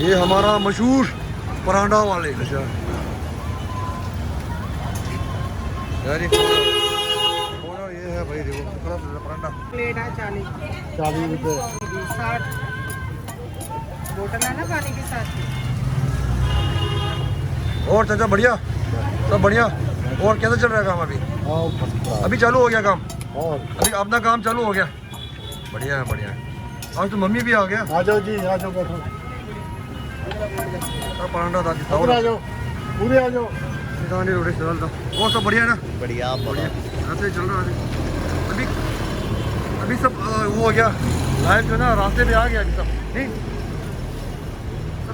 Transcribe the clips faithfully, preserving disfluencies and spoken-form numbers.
ये हमारा मशहूर परांठा वाले। अच्छा। यार, ये कौन है? ये है भाई, देखो, परांठा। प्लेट है चालीस। चालीस रुपए। साठ। बोतल है ना पानी के साथ। और चाचा, बढ़िया? सब बढ़िया? और कैसा चल रहा है काम अभी? हाँ, first class। अभी चालू हो गया काम? और अभी अपना काम चालू हो गया? बढ़िया है, बढ़िया है। आज तो मम्मी भी आ गया। आ जाओ जी, आ जाओ, बैठो। सब परांठा था, इधर आ जाओ, पूरे आ जाओ। इधर नहीं, रोटी सलाद था। और सब बढ़िया है ना? बढ़िया, बढ़िया। ऐसे ही चल रहा है अभी। अभी, अभी सब, अ, वो हो गया। लाइव जो है ना, रास्ते पे आ गया अभी सब। नहीं?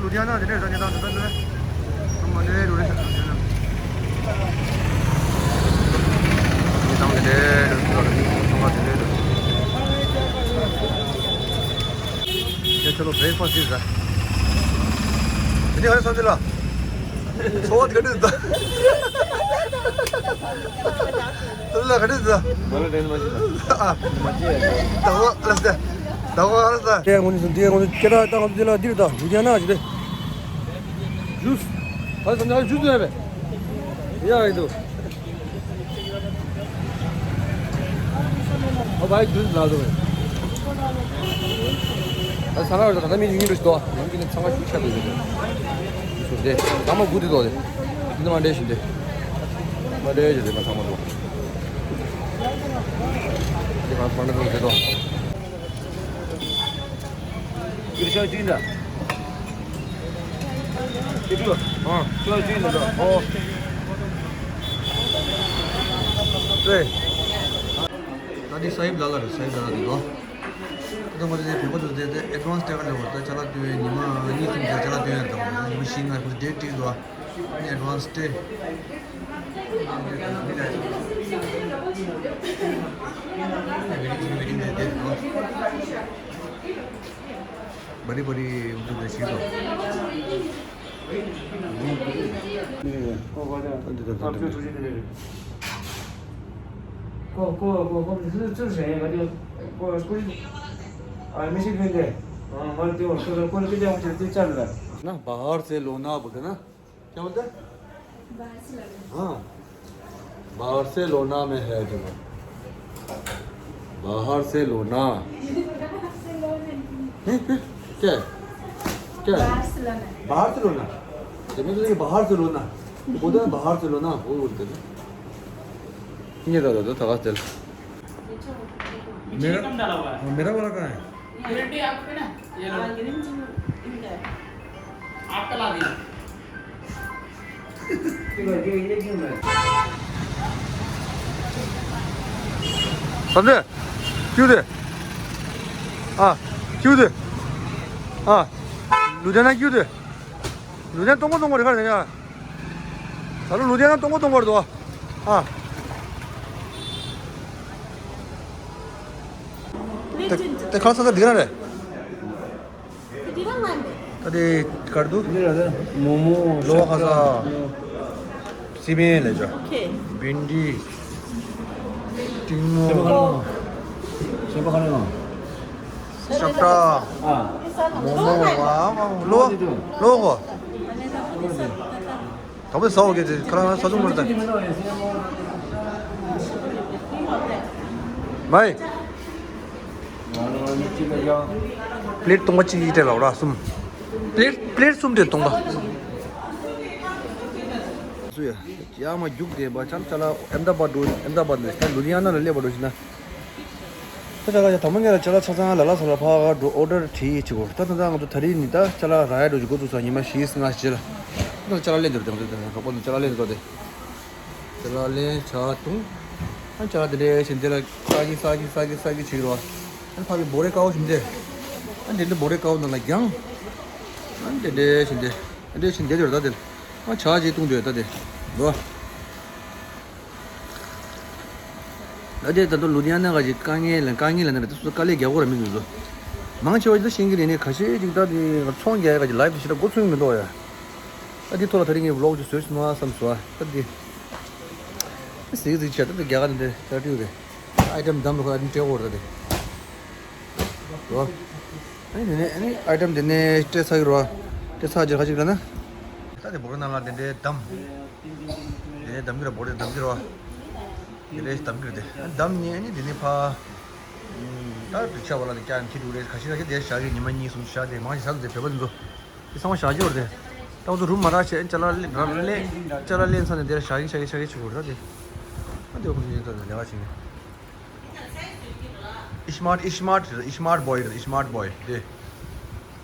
लुधियाना, लुधियाना। ये चलो, ब्रेकफास्ट इज। इतनी हमारे समझ ला। सोच घटे था। समझ ला, घटे था। दवा अलग था। दवा अलग था। क्या कौन सी, क्या कौन सी, क्या था, था, था, था, था। जूस। अरे, समझा, जूस दे बे। या, ये दो। ओ भाई, जूस ला दो भाई। अरे, सारा हो जाता था, मैं यूं ही रुक दो। हम के लिए संगा कुछ कर दो। जूस दे। हम गुदी दो दे। इतना मंडे शिंदे। मंडे जे दे, मैं समझ लो। ये बात मंडे दे दो। ཡིག་ཆ་བྱིན་ད། ཡིག་ཆ། ཨ། ཆོས་བྱིན་ད། ཨོ། ཏེ། ད་འདི་ས་ཡིབ་ལ་ལ་རེད། ས་ཡིབ་ལ་ལ་འདི་གོ། ད་ང་ཚོ་བོད་པ་ཚོ་དེ་དེ་ཨེ་ཌི་ཝན་སི་སྟེ་ག་ལ་བར་ད་ཅ་ལག་སྟོན་ཉི་མ་གཉིས་གསུམ་དེ་ཅ་ལག་སྟོན་ཡ་རེད། ད་ཉི་མ་བཞི་ལྔ་ཁོ་ཚོ་ཌེ་ཊི་བྲིས་འདུག་ཨ་ནི་ཨེ་ཌི་ཝན་སི་སྟེ། बड़ी बड़ी उर्दू देसी तो। को को को को को को को को को को को को को को को ना बाहर से लोना बोलते ना। क्या बोलता है? बाहर से लोना। हाँ। बाहर से लोना में है जो। बाहर से लोना। बाहर से लोना। हैं? हैं? क्या है? क्या है? बाहर से लोना। बाहर से लोना? अच्छा, मैं तो देखिए बाहर से लोना। बोलते हैं बाहर से लोना, वो बोलते हैं। ये दादा, दादा, थका चल। मेरा, हाँ, मेरा वाला कहाँ है? ग्रीन टी आप पे ना, ये लो। हाँ, ग्रीन टी इनका है। आपका ला दिया। समझे? क्यों दे? हाँ, क्यों दे? हाँ, लुधियाना क्यों दे? लुधियाना तुमको तुमको दिखा देगा। चलो, लुधियाना तुमको तुमको दो। हाँ। ते, ते खासा तो दिखा रहे। ད་དེ་གར་འདུག་མོ་མོ། ལོ་ཁ་ས། སི་མེ་ལེ་ཇོ། ཨོ་ཁེ། བིན་ཌི། ཏིང་མོ། ཤ་པྲ། མོ་མོ། ལོ། ལོ་ཁོ། དང་པོ་ཟ་འོ་གེ་ཁ་ལ་ས་ཚོང་མར་ད། མའི། པླེཊ་སྟོང་པ་གཅིག་སྤྲད་ལ་འོ་ར་གསུམ། པླེཊ་པླེཊ་གསུམ་སྤྲད་སྟོང་པ། སུ་ཡ། ཡ་མ་རྒྱུག་དེ་བ་ཅམ་ཅ་ལ་ཨེམ་ད་བ་འགྲོ་ཨེམ་ད་བ་འགྲོ་ད་ལུ་དི་ཡ་ན་ལ་སླེབས་པ་འགྲོ་ཞིག་ན། ད་ད་ད་ད་མ་ངེ་ལ་ཅ་ལག་ཆ་ཚང་ལ་ལ་ས་ལ་ཕ་ག་འགྲོ་ཨོ་ཌར་བྲིས་ཆི་གོ། ད་ད་ད་ང་ཚོ་ད་རིང་ནི་ད་ཅ་ལག་ར་ཡ་འགྲོ་ཅི་གོ་ཚུགས་ས་ཉི་མ་བཞི་ལྔ་ཞིག་ལ། ད་ཅ་ལག་ལེན་འགྲོ་དེ་ང་ཚོ་ད་རོགས་པ་ཚོ་ཅ་ལག་ལེན་འགྲོ་དེ། ཅ་ལག་ལེན་ཆ་བཏུང་། ཨ་ཅ་ལག་དེ་འདྲས་ཞིག་འདི་ལ་ས་གི་ས་གི་ས་གི་ས་གི་བྱེད་རོགས། ཨ་ཕ་གི་བོ་རེ་ཀའོ་ཞིག་འདི། ཨ་འདི་འདི་བོ་རེ་ཀའོ་ནང་ལ་རྒྱང་། ཨ་འདི་འདྲས་ཞིག་འདི། ཨ་འདྲས་ཞིག་འདི་འདི་ར་ད་འདི། ཨ་ཆ་ཅིག་བཏུང་འདོད་ད་འདི། འགྲོ། ད་དེ་ད་དུང་ལུ་དི་ཡ་ན་ག་ཅིག་དཀའ་ངལ་ལ་དཀའ་ངལ་ལ་ན་རེ་ད་སུ་དཀའ་ལས་རྒྱག་གོ་ར་མི་འདུག་ཟོ། མང་ཆེ་བ་ཅིག་ད་ཤེས་ཀྱི་རེད་ནས་ཁ་ཤས་ཅིག་ད་དེ་ཚོང་རྒྱག་ཡ་ག་ཅིག་ལའིབ་དེ་ཞེ་དྲག་འགོ་ཚུགས་མི་འདུག་ཡ། ད་དེ་ཐོག་ལ་ད་རིང་ངས་བི་ལོག་ཅིག་བཟོས་སོང་ན་བསམ་སོང་ད་དེ། ཟིག་ཟིག་བྱས་ད་དེ་རྒྱ་གར་འདི་ད་ཏིའུ་རེད། ཨའི་ཊེམ་འདམ་ལ་ཁོ་ཨའི་ཊེམ་སྤྲད་གོ་ར་དེ། རོ། ཨ་ནི་དེ་ནས་ཨ་ནི་ཨའི་ཊེམ་དེ་ནས་སྤྲད་ཚར་གི་རོ། དེ་ཚ་རྒྱལ་ཁ་ཅིག་ལ་ན། ད་དེ་བོར་ནང་ལ་དེ་འདྲའི་འདམ། དེ་འདྲའི་འདམ་གྱི་ར་བོར་དེ་འདམ་གྱི་ར། དེ་འདྲའི་འདམ་གྱི་ར་དེ། འདམ་ཉེ་ནི་དེ་ནི་ཕ། ད་དུ་ཆ་བ་ལ་ནི་ཀྱང་ཁྱི་དུ་རེ་ཁ་ཤི་ཁ་ཤི་དེ་ཞག་གི་ཉི་མ་གཉིས་གསུམ་ཞག་དེ་མང་ཞིག་ས་དེ་བེ་བ་འདུག་དེ་ཚང་མ་ཞག་ཅིག་བར་དེ། ད་ང་ཚོ་རུམ་མ་རག་བྱས་ཅ་ལག་ལེན་རག་ལེན། ཅ་ལག་ལེན་ས་ནས་དེར་ཞག་གི་ཞག་གི་ཞག་གི་ཆུ་བོར་དེ། ད་དེ་བ་ཁོ་ཚོ་ཡིན་ད་ལས་ཀ་བྱེད་ནས། Smart, smart, smart boy, smart boy. དེ།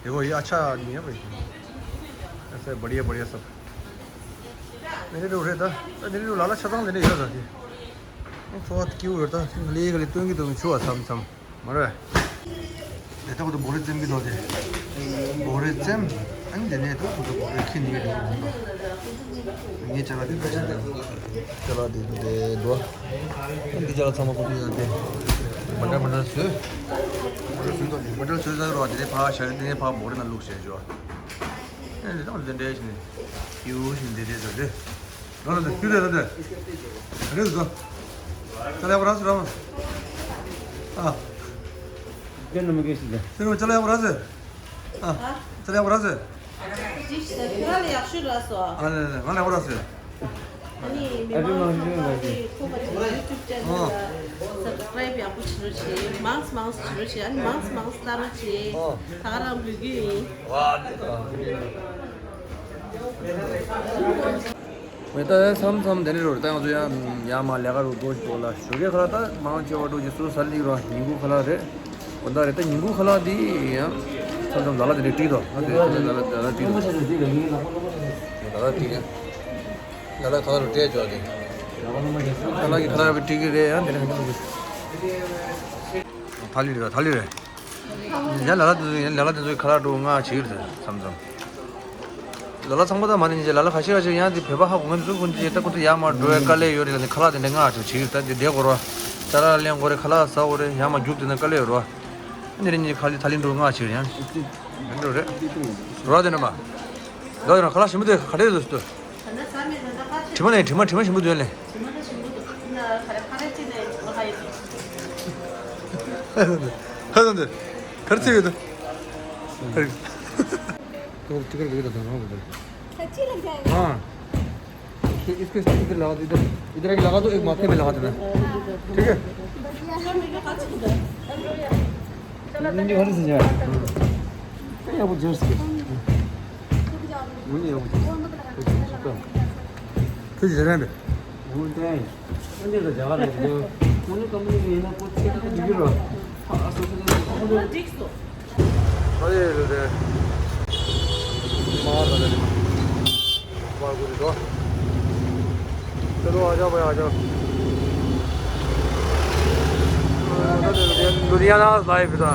དེ་གོ་ཡ་ཆ་ཉེ་བ་ཡིན། ཨ་ས་བ་ཌི་ཡ་བ་ཌི་ཡ་སབ། དེ་འདྲ་རེད་ད། ད་དེ་འདྲ་ལ་ལ་ཆ་ཚང་དེ་འདྲ་ཡོད་ད་དེ། ཨ་ཚོ་བ་སྐྱིད་པོ་ཡོད་ད། ལས་ཀ་ལས་སྟོན་གི་འདུག་ཆུ་བ་མཚམས་མཚམས། མ་རེད། དེ་ལྟ་བུ་དུ་བོ་རེ་བཙེམ་གི་འདུག་དེ། བོ་རེ་བཙེམ། ཨ་ནི་དེ་ནས་ལྟ་བུ་དུ་བོ་རེ་ཁྱི་ནི་འདུག་འདུག་ངས་ཅ་ལག་དེ་འདྲ་ཞིག་འདུག་ཅ་ལག་དེ་དེ་འདུག་ཨ་ནི་དེ་ཅ་ལག་ཚང་མ་ཁོ་ཚོ་ཡང་དེ། མ་འདྲ་མ་འདྲ་བཟོས། མ་འདྲ་བཟོས་འདུག་མ་འདྲ་བཟོས་ཟ་རོགས་དེ་ནས་ཕར་བཞག་དེ་ནས་ཕར་བོ་རེ་ནང་བླུགས་བྱས་བྱོས། ཨ་ནི་དེ་ལྟ་བུ་དེ་འདྲ་ཞིག་ནས། ཡུ་ཞིག་འདི་འདྲ་ཟེར་དེ། རོ་རོ་དེ་ཤུ་རེ་རོ་དེ། རེ་ཟོ། ཙ་ལེ་བ་ར་སུ་ར་མ། ཨ། དེ་ནམ་གེ་ཤི་ད། དེ་རོ་ཙ་ལེ་བ་ར་ཟེ། ཨ། ཙ་ལེ་བ་ར་ཟེ། ཅི་ཞིག་ད་ཁྱོད་ར་ལ་ཡག་ཤོས་ར་སོ། ཨ་ལེ་ལེ་ང་ལེ་བ་ར་ཟེ། ཨ་ནི་མི་མང་ཚང་མ་གིས་ཁོ་པ་ཅིག་ཡུ་ཊུབ་ཅེ་ནལ་ལ་སབ་སི་ཀ་རའིབ་ཡག་པོ་བྱེད་རོགས་བྱེད། མང་ཙམ་མང་ཙམ་བྱེད་རོགས་བྱེད། ཨ་ནི་མང་ཙམ་མང་ཙམ་ལྟ་རོགས་བྱེད། ད་ག་རང་འབུལ་རྒྱུ་ཡིན། མེ་ཏ་མཚམས་མཚམས་དེ་འདྲ་རེད། ད་ང་ཚོ་ཡང་ཡར་མར་ལས་ཀ་རུ་འགྲོ་ཞིག་འགྲོ་ལ་ཞོགས་ཀས་ཁ་ལག་ད་མང་ཆེ་བ་འགྲོ་ཞིག་སུ་ས་ལིག་རོ་ཉིན་གུང་ཁ་ལག་རེད། དགོང་དག་རེད། ད་ཉིན་གུང་ཁ་ལག་འདི་ཡང་མཚམས་མཚམས་ལ་ལ་དེ་འདྲ་བྲིས་དོ། ང་ཚོ་ཡང་ལ་ལ་ལ་ལ་བྲིས་དོ། ལ་ལ་བྲིས་ཡང་ལ་ལ་ཁ་ལག་རུ་སྤྲད་ཆོག་དེ། ལ་ལ་གི་ཁ་ལག་བྲིས་ཀྱི་རེད། ཡང་དེ་འདྲ་ག་འདྲ་མ་གི། ཐ་ལི་རེད། ཐ་ལི་རེད། ཡང་ལ་ལ་དེ་ཚོ་ཡང་ལ་ལ་དེ་ཚོའི་ཁ་ལག་འགྲོ་ང་བྱེད་ཀྱི་རེད་མཚམས་མཚམས། ལ་ལ་ཚང་མ་ད་མ་ནི་ལ་ལ་ཁ་ཤས་ཁ་ཤས་ཡང་དེ་བོད་པ་ཧ་གོ་མཁན་ཚོ་ཀུན་གྱིས་ད་ཀུན་ཏུ་ཡར་མར་འགྲོ་བའི་དཀའ་ལས་ཡོད་རེད་ལ་ནི་ཁ་ལག་དེ་འདྲ་ང་ཆོག་བྱེད་ཀྱི་རེད། ད་དེ་བསྡད་དགོས་རེད། ཅ་ལག་ལེན་དགོས་རེད། ཁ་ལག་ཟ་དགོས་རེད། ཡར་མར་རྒྱུག་དེ་ན་དཀའ་ལས་ཡོད་རེད་བ། ཨ་ནི་རེ་ནི་ཁ་ལི་ཐ་ལི་འགྲོ་ང་བྱེད་ཀྱི་རེད། ཡང་འགྲོ་རེད། རོ་དེ་འདྲ་མ། རོ་དེ་འདྲ་ཁ་ལག་ཞིམ་པོ་དེ་ག་འདྲས་འདུག་དྲི་མ་ནས་དྲི་མ་ཞིམ་པོ་འདུག་ལེ། ཧ་ཧ་ཧ། གར་ཚེ་ཡོད། तो टिकट भी तो था ना उधर। सच्ची लग जाएगा। हाँ। इसको, इसको इधर लगा दो, इधर, इधर एक लगा दो, एक माथे में लगा देना। ठीक है? नहीं, नहीं, हर से जाए। नहीं, अब जस्ट के। नहीं, अब जस्ट। कुछ जरा दे। वो तो है। चलो, आ जाओ भाई, आ जाओ। लुधियाना लाइव था।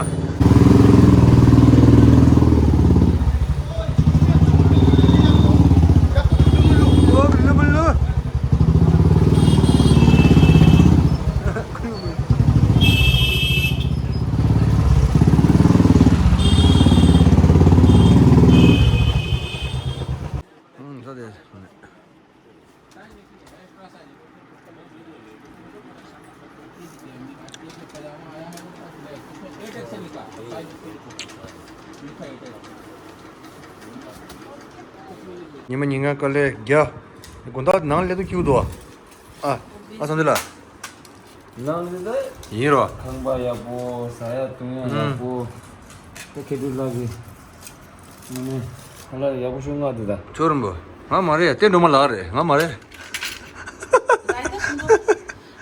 ཉི་མ་ཉིན་གང་དཀའ་ལས་རྒྱག་དགོང་དག་ནང་སླེབས་དུས་སྐྱིད་པོ་འདུག་ཨ། ཨ་ཨ་བསམ་འདི་ལ། ནང་ལ་ད། ཡིན་རོ། ཁང་པ་ཡག་པོ། ཟ་ཡ་འཐུང་ཡ་ཡག་པོ། ད་ཁེ་ཏུ་ལགས་ཀྱི། ང་ནི་ཁ་ལག་ཡག་པོ་ཤོད་ང་འདི་ད། ཁྱོད་རིན་པོ། ང་མ་རེད། ཏེ་འགྲོ་མ་ལགས་རེད། ང་མ་རེད།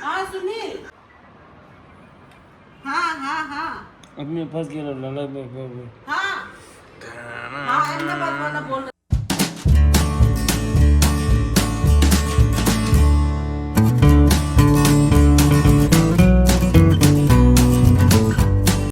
हाँ सुनील। हाँ हाँ हाँ। अपने पास गेला लाला में। हाँ। हाँ अहमदाबाद वाला बोल।